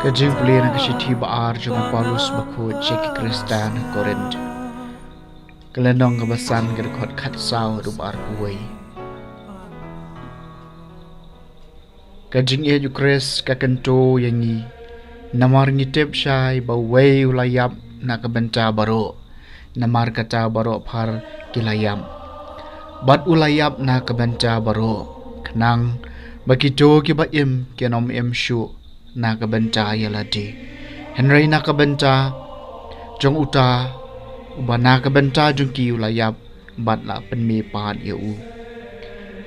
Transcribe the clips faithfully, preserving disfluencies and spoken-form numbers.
Ka jingpule na ka shithi ba ar jong u Paulus bakhuid sha ki Khristan ha Korinth. Ka lynnong kaba san, ka dkhot khatsaw haduh ba arphew wei. Ka jingïeit u Khrist ka kyntu ïa ngi, namar ngi tip shai ba uwei u la ïap na ka bynta baroh, namar kata baroh phar ki la ïap. Bad u la ïap na ka bynta baroh, khnang ba kito kiba im kin ym im shuh na ka bynta ïa lade, hynrei na ka bynta jong uta uba na ka bynta jong ki u la ïap bad la pynmih pat ïa u.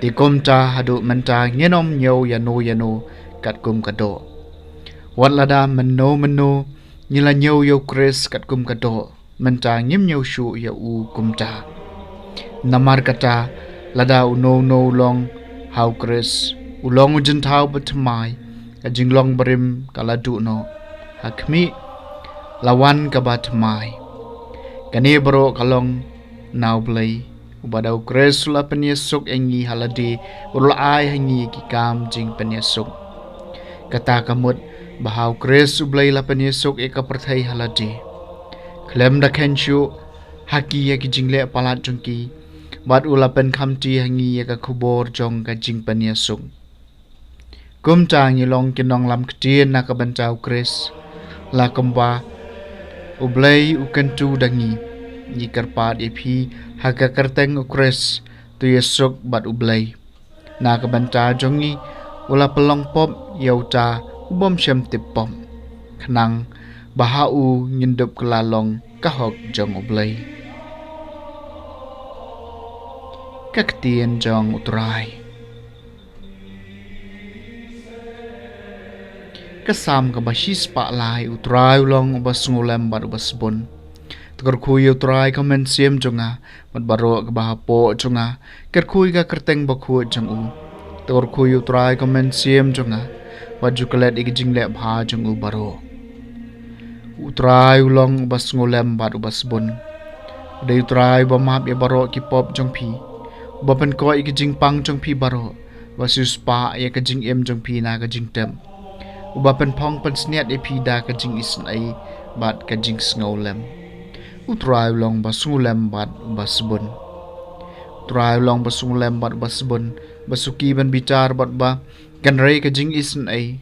Te kumta haduh mynta ngin ym ñiew ïano ïano katkum ka doh. Wat lada mynno mynno ngi la ñiew ïa u Khrist katkum ka doh, mynta ngim ñiew shuh ïa u kumta. Namar kata, lada uno uno u long ha u Khrist, u long u jingthaw ba thymmai, ka jinglong barim ka la duh noh, ha khmih, la wan kaba thymmai. Kane baroh ka long na u Blei, uba da u Khrist u la pynïasuk ïa ngi ha lade, u la ai ha ngi ki kam jingpynïasuk. Kata ka mut ba ha u Khrist u Blei la pynïasuk ïa ka pyrthei ha lade, khlem da kheiñ shuh ha ki ïa ki jingleh palat jong ki, bad u la pynkhamti ha ngi ïa ka khubor jong ka jingpynïasuk. Kumta ngi long ki nonglam ktien na ka bynta u Khrist, la kumba u Blei u kyntu da ngi. Ngi kyrpad ïa phi ha ka kyrteng u Khrist, to ïasuk bad u Blei. Na ka bynta jong ngi u la pynlong pop ïa uta u bym shym tip pop, khnang ba ha u ngin dup kylla long ka hok jong u Blei. Ka ktien jong u Trai. Ka Salm kaba shispah lai. U Trai u long uba sngewlem bad uba sbun. To kyrkhu ïa u Trai, ko mynsiem jong nga, bad baroh kaba hapoh jong nga, kyrkhu ïa ka kyrteng bakhuid jong u. To kyrkhu ïa u Trai, ko mynsiem jong nga, bad ju klet ïa ki jingleh bha jong u baroh. U Trai u long uba sngewlem bad uba sbun. U dei u Trai uba map ïa baroh ki pop jong phi, uba pynkoit ïa ki jingpang jong phi baroh, uba siewspah ïa ka jingim jong phi na ka jingtep, uba pynphong pynsngiat ïa phi da ka jingisynei bad ka jingsngewlem. U Trai u long uba sngewlem bad uba sbun. U Trai u long uba sngewlem bad uba sbun, ba suki ban bitar bad ba kynrei ka jingisynei.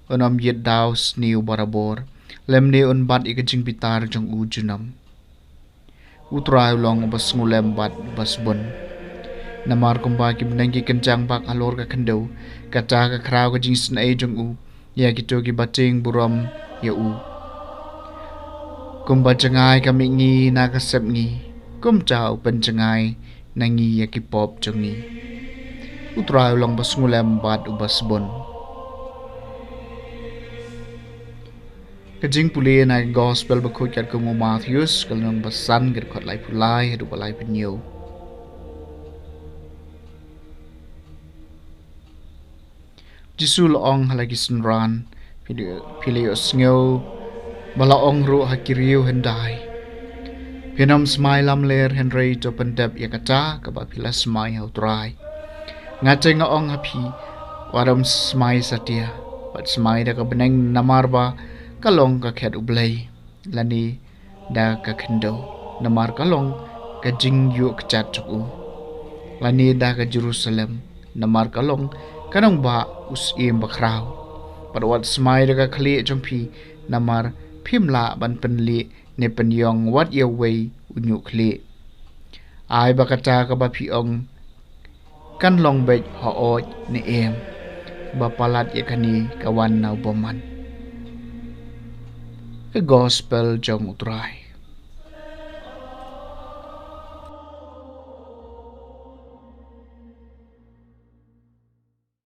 Un ym ïit daw sniew barabor, lymne un bat ïa ka jingbitar jong u junom. U Trai u long uba sngewlem bad uba sbun. Namar kumba ki bneng ki kynjang bak halor ka khyndew, kata ka khraw ka jingisynei jong u ïa kito kiba tieng burom ïa u. Kumba jngai ka mihngi na ka sepngi, kumta u pynjngai na ngi ïa ki pop jong ngi. U Trai u long uba sngewlem bad uba sbun. Ka jingpule na ka Gospel bakhuid katkum u Mathaios, ka lynnong ba san, ka dkhot laiphew lai haduh ba laiphew hynñiew. Jisu la ong ha la ki synran, phi la, phi la ïohsngew ba la ong ruh ha ki riew hyndai, phin ym smai lamler, hynrei to pyndep ïa kata kaba phi la smai ha u Trai. Nga te nga ong ha phi, wat ym smai satia, wat smai da ka bneng namar ba ka long ka khet u Blei, lane da ka khyndew, namar ka long ka jingïuh kjat jong u, lane da ka Jerusalem, namar ka long ka nongbah u syiem bakhraw. Bad wat smai da ka khlieh jong phi, namar phim lah ban pynlieh ne pynïong wat ïa uwei u ñiuh khlieh. Ai ba kata kaba phi ong kan long beit hooid ne em, ba palat ïa kane ka wan na u bymman. Ka Gospel jong u Trai.